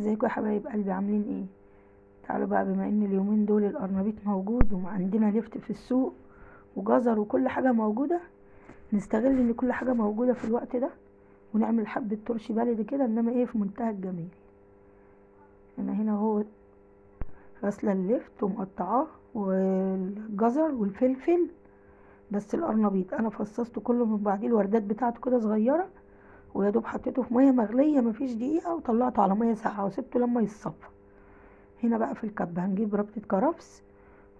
ازيكم يا حبايب قلبي، عاملين ايه؟ تعالوا بقى، بما ان اليومين دول القرنبيط موجود وعندنا لفت في السوق وجزر وكل حاجة موجودة، نستغل ان كل حاجة موجودة في الوقت ده ونعمل حبه ترشي بلدي كده، انما ايه في منتهى الجمال. انا هنا اهو غاسله اللفت ومقطعاه والجزر والفلفل، بس القرنبيط انا فصصته كله من بعديه، الوردات بتاعته كده صغيرة، ويا دوب حطيته في مية مغليه مفيش دقيقة، وطلعته على مية ساقعه وسبته لما يتصفى. هنا بقى في الكبه هنجيب ربطه كرفس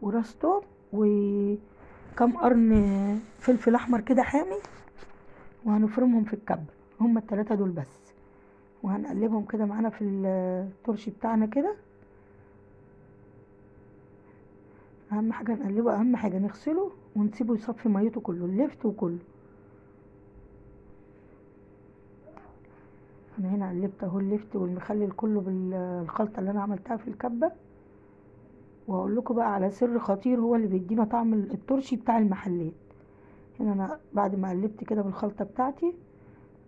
وراس توم وكم قرن فلفل احمر كده حامي، وهنفرمهم في الكبه، هما التلاتة دول بس، وهنقلبهم كده معانا في الترشي بتاعنا كده. اهم حاجة نقلبه، اهم حاجة نغسله ونسيبه يصفي ميته كله، اللفت وكله. انا هنا قلبت اهو اللفت والمخلل كله بالخلطه اللي انا عملتها في الكبه. وهقول لكم بقى على سر خطير هو اللي بيدينا طعم الترشي بتاع المحلات. هنا انا بعد ما قلبت كده بالخلطه بتاعتي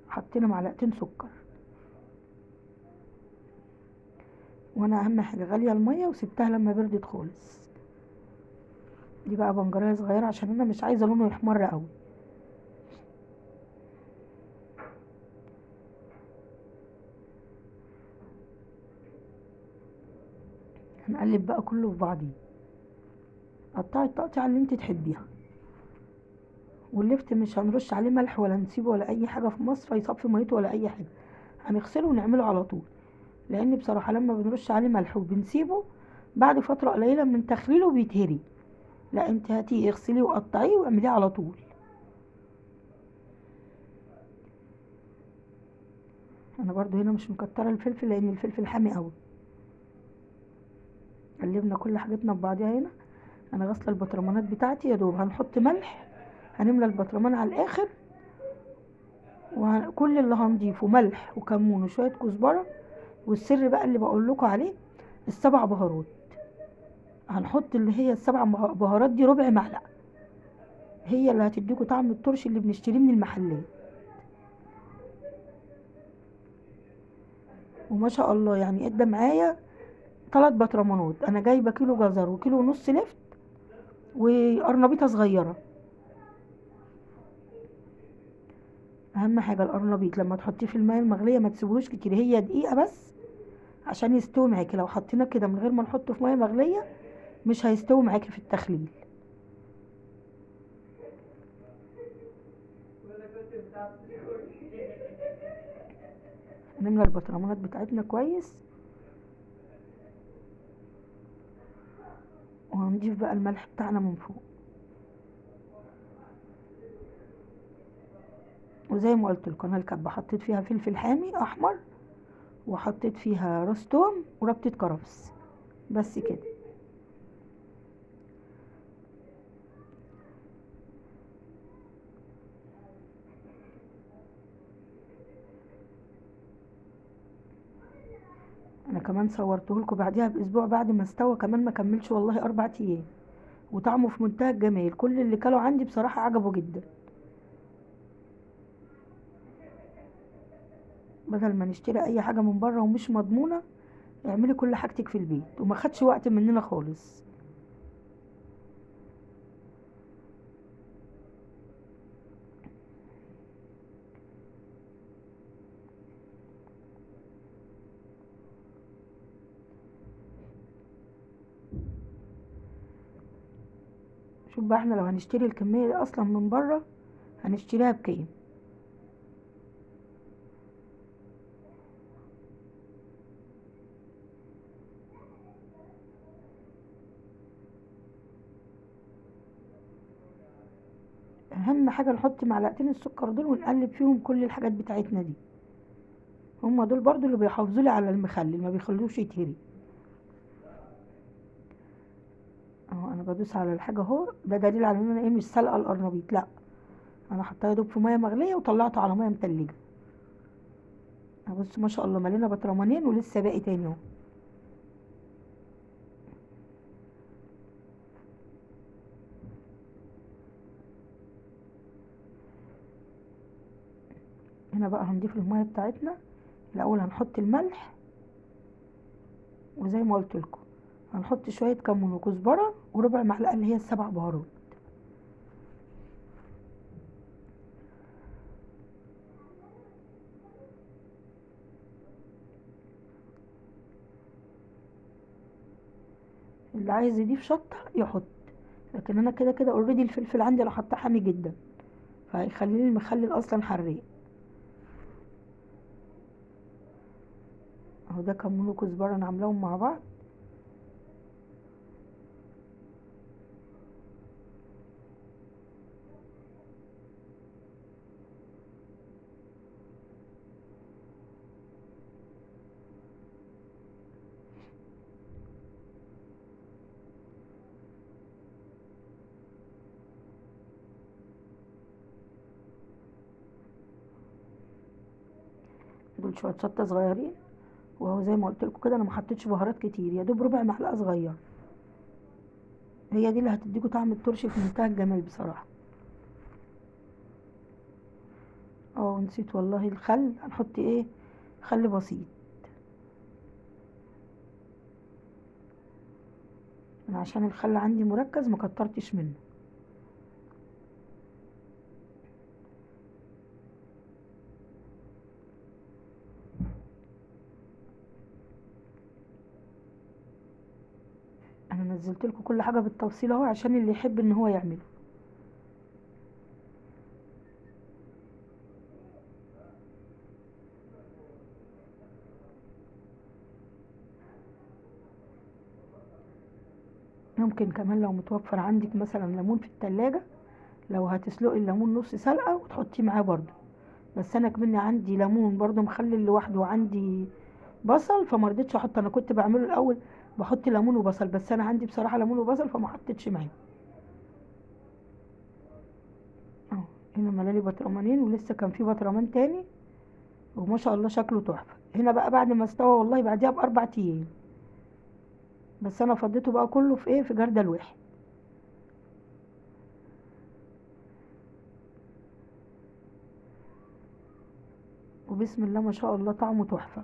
حطينا معلقتين سكر، وانا اهم حاجة غالية المية وسبتها لما بردت خالص. دي بقى بنجريه صغيرة عشان انا مش عايزه لونه يحمر قوي. هنقلب بقى كله في بعضيه. قطعي التقطيعه اللي انت تحبيها، واللفت مش هنرش عليه ملح ولا نسيبه ولا اي حاجة في مصر يصفي ميته ولا اي حاجة، هنغسله ونعمله على طول، لان بصراحة لما بنرش عليه ملح وبنسيبه بعد فترة قليله من تخليله بيتهري. لا انت هاتيه اغسليه وقطعيه واعمليه على طول. انا برضو هنا مش مكتره الفلفل لان الفلفل حامي قوي. قلبنا كل حاجتنا ببعضيها. هنا انا غاسله البطرمانات بتاعتي، يا دوب هنحط ملح، هنملى البطرمان على الاخر، وكل اللي هنضيفه ملح وكمون وشوية كزبره. والسر بقى اللي بقول لكم عليه السبع بهارات، هنحط اللي هي السبع بهارات دي ربع معلقه، هي اللي هتديكوا طعم الترش اللي بنشتريه من المحلات. وما شاء الله يعني ادى معايا 3 بطرمانات. انا جايبه كيلو جزر وكيلو ونص لفت وقرنبيطه صغيرة. اهم حاجة القرنبيط لما تحطيه في المية المغليه ما تسيبهوش كتير، هي دقيقة بس عشان يستوي معاكي. لو حطيناه كده من غير ما نحطه في مية مغليه مش هيستوي معاكي في التخليل. هنملى البطرمانات بتاعتنا كويس، وهنضيف بقى الملح بتاعنا من فوق. وزي ما قلت لكم انا الكبه حطيت فيها فلفل حامي احمر، وحطيت فيها راس توم وربطه كرفس، بس كده. انا كمان صورته لكم بعديها باسبوع بعد ما استوى، كمان ما كملش والله 4 ايام، وطعمه في منتهى الجمال. كل اللي كلوا عندي بصراحة عجبه جدا. بدل ما نشتري اي حاجة من بره ومش مضمونه، اعملي كل حاجتك في البيت، وما خدش وقت مننا خالص. شوف بقى احنا لو هنشتري الكمية دي اصلا من بره هنشتريها بكام. اهم حاجة نحط معلقتين السكر دول ونقلب فيهم كل الحاجات بتاعتنا دي، هما دول برضو اللي بيحافظوا لي على المخلل ما بيخلوش يتهري. اهو انا بدوس على الحاجة اهو، ده دليل على ان انا ايه مش سالقه القرنبيط، لا انا حطيته يا دوب في مية مغليه وطلعته على مية متلجه. بصوا ما شاء الله ملينا بطرمانين ولسه باقي تاني اهو. هنا بقى هنضيف المية بتاعتنا. الاول هنحط الملح وزي ما قلت لكم هنحط شوية كمون وكزبره وربع معلقه اللي هي السبع بهارات. اللي عايز يضيف شطه يحط، لكن انا كده كده already الفلفل عندي لو حطاه حامي جدا، فهيخلي لي المخلل اصلا حراق. اهو ده كمون وكزبره انا عاملاهم مع بعض. دول شوية شطه صغيرين. وهو زي ما قلت لكم كده انا ما حطيتش بهارات كتير، يا دوب ربع معلقه صغيرة، هي دي اللي هتديكوا طعم الترشي في منتهى الجمال بصراحة. نسيت والله الخل، هنحط ايه؟ خل بسيط. انا عشان الخل عندي مركز ما كترتش منه. انا نزلت لكم كل حاجة بالتفصيل اهو عشان اللي يحب ان هو يعمله. ممكن كمان لو متوفر عندك مثلا ليمون في التلاجة، لو هتسلقي الليمون نص سلقه وتحطيه معاه برده، بس انا كمان عندي ليمون برده مخلل لوحده وعندي بصل فما رضيتش احط. انا كنت بعمله الاول بحط ليمون وبصل، بس انا عندي بصراحة ليمون وبصل فما حطيتش معاه. اهو هنا ملالي بطرمانين، ولسه كان في بطرمان تاني، وما شاء الله شكله تحفة. هنا بقى بعد ما استوى والله بعديها ب4 ايام، بس انا فضيته بقى كله في ايه؟ في جردل واحد. وبسم الله ما شاء الله طعمه تحفة.